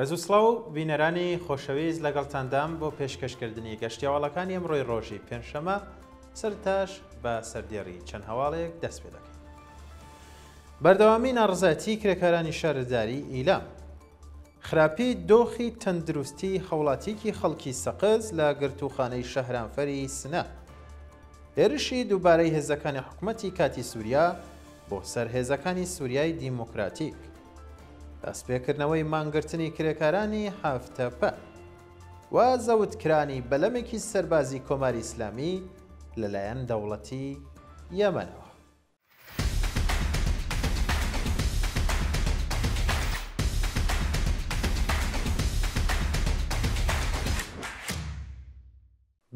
ڕێز و سڵاو بینەرانی خۆشەویست لەگەڵتاندام بۆ پێشکەشکردنی گەشتیاواڵەکانی ئەمڕۆی ڕۆژی پێنجشەمە سەرتاش بە سەردێڕی چەند هەواڵێک دەست پێ دەکەین. بەردەوامی ناڕزایەتی کرێکارانی شارەداری ئیلام. خراپی دۆخی تەندروستی هاوڵاتیەکی خەڵکی سەقز لە گرتووخانەی شەهرانفەری سنە. هێرشی دووبارەی هێزەکانی حکومەتی کاتی سوریا بۆ سەر هێزەکانی سوریای دیموکراتیک. دەستپێکردنەوەی مانگرتنی کرێکارانی هەفت تەپە و زەوتکرانی بەلەمێکی سەربازی کۆماری ئیسلامی لەلایەن دەوڵەتی یەمەنەوە.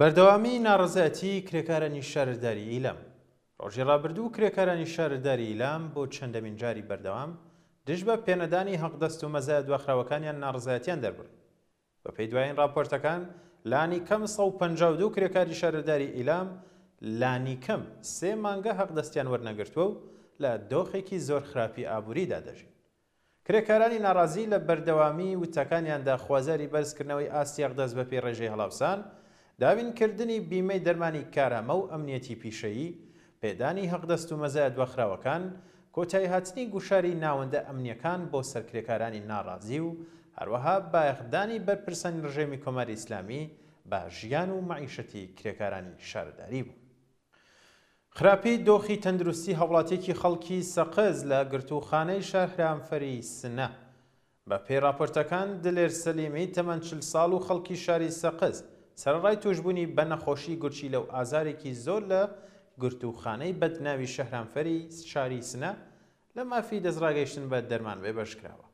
بەردەوامی ناڕەزایەتی کرێکارانی شارەداری ئیلام ڕۆژی ڕابردوو کرێکارانی شارەداری ئیلام بۆ چەندەمین جاری بەردەوام دژ بە پێنەدانی حەقدەست و مەزایا دواخراوەکانیان ناڕەزایەتیان دەربڕی. بەپێی دوایین ڕاپۆرتەکان، لانیکەم 152 کرێکاری شارەداری ئیلام لانیکەم سێ مانگە حەقدەستیان وەرنەگرتووە و لە دۆخێکی زۆر خراپی ئابووریدا دەژین. کرێکارانی ناڕازی لە بەردەوامیی وتەکانیاندا خوازیاری بەرزکردنەوەی ئاستی حەقدەست بەپێی ڕێژەی هەڵاوسان، دابینکردنی بیمەی دەرمانی کارامە و ئەمنیەتی پیشەیی، پێدانی حەقدەست و مەزایا دواخراوەکان، کۆتاییهاتنی گوشاری ناوەندە ئەمنییەکان بۆ سەر کرێکارانی ناڕازی و هەروەها بایەخدانی بەرپرسانی ڕژێمی کۆماری ئیسلامی بە ژیان و مەعیشەتی کرێکارانی شارەداری بوون. خراپی دۆخی تەندروستی هاوڵاتیەکی خەڵکی سەقز لە گرتووخانەی شەهرامفەری سنە. بە پێی ڕاپۆرتەکان دلێر سەلیمی تەمەن 40 ساڵ و خەڵکی شاری سەقز، سەرەڕای تووشبوونی بە نەخۆشی گورچیلە و ئازارێکی زۆر لە گرتووخانەی بەدناوی شەهرامفەری شاری سنە لە مافی دەستڕاگەیشتن بە دەرمان بێبەش کراوە.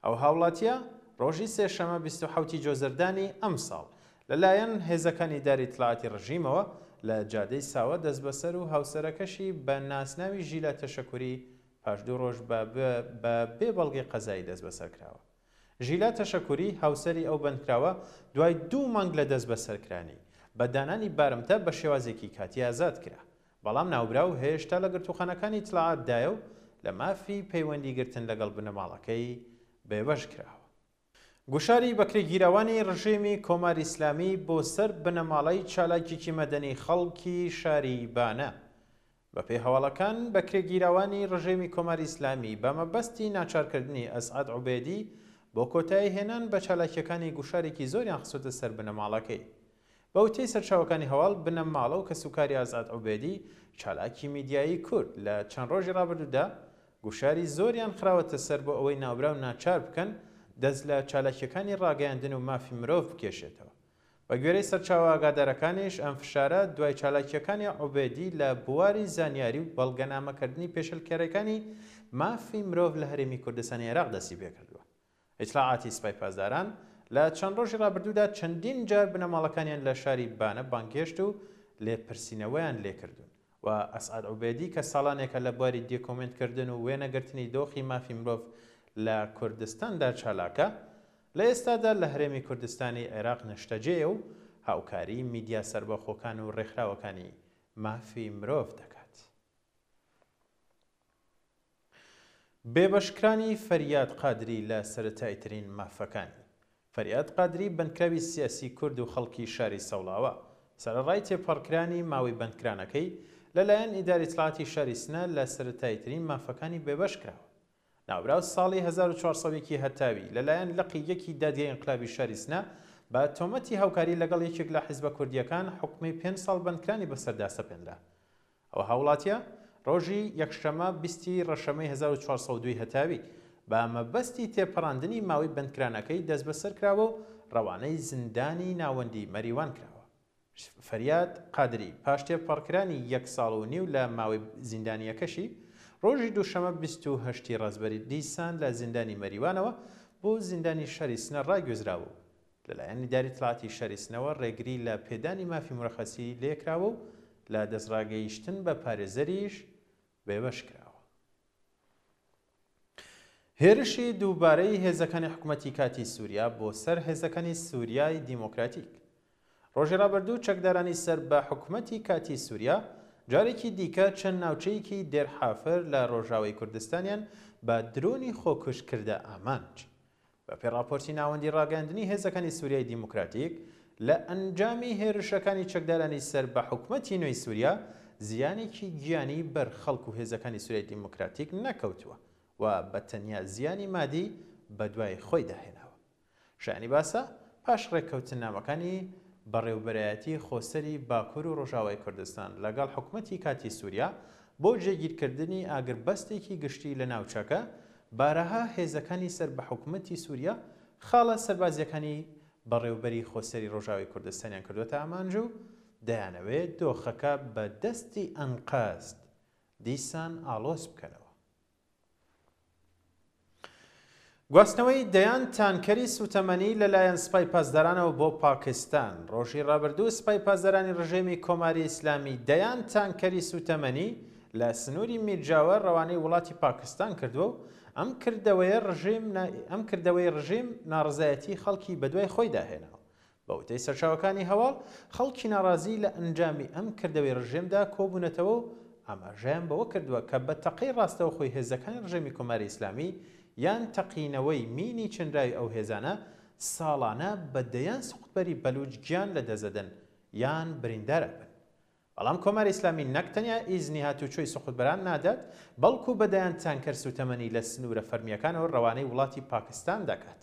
ئەو هاوڵاتییە ڕۆژی سێشەمە 27 ی جۆزەردانی ئەمساڵ لە لایەن هێزەکانی داری ئیتلاعاتی ڕژیمەوە لە جادەی ساوە دەستبەسەر و هاوسەرەکەشی بە ناسناوی ژیلا تەشەکوری پاش دوو ڕۆژ بە بە بێ بەڵگەی قەزایی دەستبەسەر کراوە. ژیلا تەشەکوری هاوسەری ئەو بەندکراوە دوای دوو مانگ لە دەستبەسەرکرانی، بە دانانی بارمتە بە شێوازێکی کاتی ئازاد کرا. بەڵام ناوبراو هێشتا لە گرتووخانەکانی ئیتلاعات دایە و لە مافی پەیوەندی گرتن لەگەڵ بنەماڵەکەی بێبەش کراوە. گوشاری بەکرێگیراوانی ڕژێمی کۆماری ئیسلامی بۆ سەر بنەماڵەی چالاکێکی مەدەنی خەڵکی شاری بانە. بەپێی هەواڵەکان بەکرێگیراوانی ڕژێمی کۆماری ئیسلامی بە مەبەستی ناچارکردنی ئەسعەد عوبێدی بۆ کۆتایی هێنان بە چالاکییەکانی گوشارێکی زۆریان خستۆتە سەر بنەماڵەکەی. بە وتەی سەرچاوەکانی هەواڵ، بنەماڵە و کەسوکاری ئازاد عوبێدی، چالاکی میدیایی کورد، لە چەند ڕۆژی ڕابردوودا گوشاری زۆریان خراوەتە سەر بۆ ئەوەی ناوبراو ناچار بکەن دەست لە چالاکییەکانی ڕاگەیاندن و مافی مرۆڤ بکێشێتەوە. بە گوێرەی سەرچاوە ئاگادارەکانیش، ئەم فشارە دوای چالاکییەکانی عوبێدی لە بواری زانیاری و بەڵگەنامەکردنی پێشێلکارییەکانی مافی مرۆڤ لە هەرێمی کوردستانی عێراق دەستیپێکردووە. ئیتلاعاتی سپای پاسداران لە چەند ڕۆژی ڕابردوودا چەندین جار بنەماڵەکانیان لە شاری بانە بانگهێشت و لێپرسینەوەیان لێکردوون و ئەسعەد عوبێدی کە ساڵانێکە لە بواری دیکۆمێنتکردن و وێنەگرتنی دۆخی مافی مرۆڤ لە کوردستاندا چالاکە، لە ئێستادا لە هەرێمی کوردستانی عێراق نشتەجێیە و هاوکاریی میدیا سەربەخۆکان و ڕێکخراوەکانی مافی مرۆڤ دەکات. بێبەشکرانی فەریاد قادری لە سەرەتاییترین مافەکانی. فەریاد قادری بەندکراوی سیاسی کورد و خەڵکی شاری سەوڵاوا، سەرەڕای تێپەڕکرانی ماوەی بەندکرانەکەی، لە لایەن ئیدارەی ئیتلاعاتی شاری سنە لە سەرەتاییترین مافەکانی بێبەش کراوە. ناوبراو ساڵی 1401 ی هەتاوی لە لایەن لقی یەکی دادگای ئینقلابی شاری سنە بە تۆمەتی هاوکاری لەگەڵ یەکێک لە حیزبە کوردییەکان حوکمی پێنج ساڵ بەندکرانی بەسەردا سەپێنرا. ئەو هاوڵاتیە ڕۆژی یەکشەمە 20 ی ڕەشەمەی 1402 ی هەتاوی بە مەبەستی تێپەڕاندنی ماوەی بەندکرانەکەی دەستبەسەرکراوە و ڕەوانەی زیندانی ناوەندی مەریوان کراوە. فەریاد قادری پاش تێپەڕکرانی یەک ساڵ و نیو لە ماوەی زیندانییەکەشی، ڕۆژی دووشەمە 28 ی ڕەزبەری دیسان لە زیندانی مەریوانەوە بۆ زیندانی شاری سنە ڕاگوێزراوە و لەلایەن ئیداری ئیتڵاعاتی شاری سنەوە ڕێگری لە پێدانی مافی مورەخەسی لێکراوە و لە دەستڕاگەیشتن بە پارێزەریش بێبەش کراوە. هێرشی دووبارەی هێزەکانی حکومەتی کاتی سوریا بۆ سەر هێزەکانی سوریای دیموکراتیک. ڕۆژی ڕابردوو چەکدارانی سەر بە حکومەتی کاتی سوریا جارێکی دیکە چەند ناوچەیەکی دێرحافر لە ڕۆژاوای کوردستانیان بە درۆنی خۆکوژ کردە ئامانج. بەپێی ڕاپۆرتی ناوەندی ڕاگەیاندنی هێزەکانی سوریای دیموکراتیک، لە ئەنجامی هێرشەکانی چەکدارانی سەر بە حکومەتی نوێی سوریا، زیانێکی گیانی بەر خەڵک و هێزەکانی سوریای دیموکراتیک نەکەوتووە و بە تەنیا زیانی مادی بەدوای خۆیدا هێناوە. شایانی باسە، پاش ڕێککەوتننامەکانی بەڕێوبەرایەتی خۆسەری باکور و ڕۆژاوای کوردستان لەگەڵ حکومەتی کاتی سوریا بۆ جێگیرکردنی ئاگربەستێکی گشتی لە ناوچەکە، بارەها هێزەکانی سەر بە حکومەتی سوریا خاڵە سەربازییەکانی بەڕێوبەری خۆسەری ڕۆژاوای کوردستانیان کردووەتە ئامانج و دەیانەوێت دۆخەکە بە دەستی ئەنقەست دیسان ئاڵۆز بکەنەوە. گواستنەوەی دەیان تانکەری سوتەمەنی لەلایەن سپای پاسدارانەوە بۆ پاکستان ڕۆژی ڕابردوو سپای پاسدارانی ڕژێمی کۆماری ئیسلامی دەیان تانکەری سوتەمەنی لە سنووری میرجاوە ڕەوانەی وڵاتی پاکستان کردووە و ئەم کردەوەیە ڕژێم ئەم کردەوەی ڕژێم ناڕەزایەتی خەڵکی بەدوای خۆیدا هێناوە. بە وتەی سەرچاوەکانی هەواڵ، خەڵکی ناڕازی لە ئەنجامی ئەم کردەوەی ڕژێمدا کۆبوونەتەوە و ئاماژەیان بەوە کردووە کە بە تەقەی ڕاستەوخۆی هێزەکانی ڕژێمی کۆماری ئیسلامی یان تەقینەوەی مینی چنراوی ئەو هێزانە ساڵانە بە دەیان سوقتبەری بەلووچ گیان لەدەستدەدەن یان بریندار ئەبن. بەڵام کۆماری ئیسلامی نەک تەنیا ئیزنی هاتووچۆی سوقوتبەران نادات، بەڵکو بە دەیان تانکەر سووتەمەنی لە سنوورە فەرمییەکانەوە رەوانەی وڵاتی پاکستان دەکات.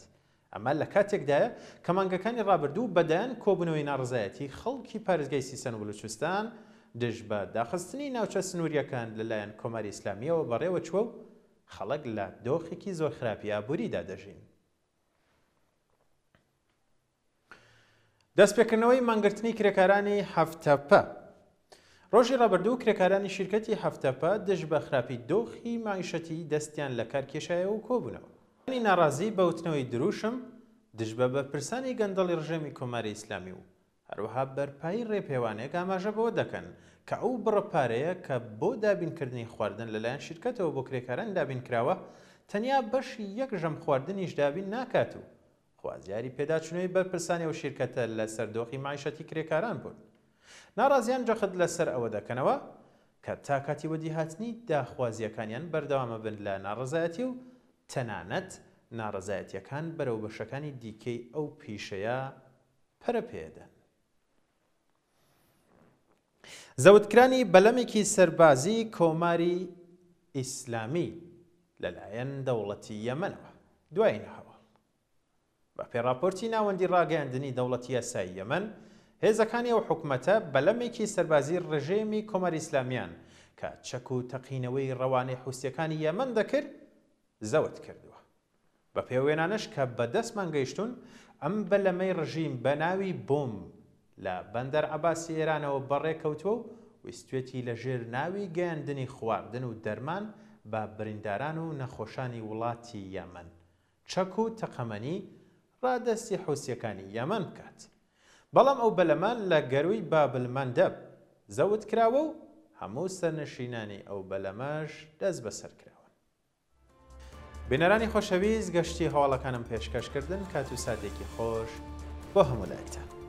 ئەمە لە کاتێکدایە کە مانگەکانی رابردوو بە دەیان کۆبوونەوەی ناڕەزایەتی خەڵکی پارێزگای سیستان و بلوچستان دژ بە داخستنی ناوچە سنوورییەکان لە لایەن کۆماری ئیسلامییەوە بەڕێوەچووە و خەڵک لە دۆخێکی زۆر خراپی ئابووریدا دەژین. دەستپێکردنەوەی مانگرتنی کرێکارانی هەفتەپە ڕۆژی ڕابردوو کرێکارانی شیرکەتی هەفتەپە دژ بە خراپی دۆخی مەعیشەتی دەستیان لە کار کێشایەوە و کۆبوونەوە. ناڕازی بە وتنەوەی دروشم دژ بە بەرپرسانی گەندەڵی ڕژێمی کۆماری ئیسلامی و هەروەها بەرپایی ڕێپێوانێک ئاماژە بەوە دەکەن کە ئەو بڕە پارەیە کە بۆ دابینکردنی خواردن لەلایەن شیرکەتەوە بۆ کرێکاران دابینکراوە تەنیا بەشی یەک ژەم خواردنیش دابین ناکات و خوازیاری پێداچونەوەی بەرپرسانی ئەو شیرکەتە لەسەر دۆخی مەعیشەتی کرێکاران بوون. ناڕازیان جەخت لەسەر ئەوە دەکەنەوە کە تا کاتی وەدیهاتنی داخوازییەکانیان بەردەوامەبن لە ناڕەزایەتی و تەنانەت ناڕەزایەتییەکان بەرەو بەشەکانی دیکەی ئەو پیشەیە پەرە پێدەن. زەوتکرانی بەلەمێکی سەربازیی کۆماری ئیسلامی لەلایەن دەوڵەتی یەمەنەوە. دوایین هەواڵ. بەپێی ڕاپۆرتی ناوەندی ڕاگەیاندنی دەوڵەتی یاسایی یەمەن، هێزەکانی ئەو حکومەتە بەلەمێکی سەربازیی ڕژێمی کۆماری ئیسلامیان کە چەک و تەقینەوەی ڕەوانەی حوسییەکانی یەمەن دەکرد، زەوت کردووە. بەپێی ئەو وێنانەش کە بە دەستمان گەیشتوون، ئەم بەلەمەی ڕژیم بە ناوی بۆمب لە بەندەر عەباسی ئێرانەوە بەڕێ کەوتووە و ویستوێتی لە ژێر ناوی گەیاندنی خواردن و دەرمان بە برینداران و نەخۆشانی وڵاتی یەمەن، چەک و تەقەمەنی ڕادەستی حوسییەکانی یەمەن بکات. بەڵام ئەو بەلەمە لە گەرووی بابلمەندەب زەوت کراوە و هەموو سەرنشینانی ئەو بەلەمەش دەستبەسەر کراون. بینەرانی خۆشەویست گەشتی هەواڵەکانم پێشکەش کردن کات و ساتێکی خۆش بۆ هەموو لایەکتان.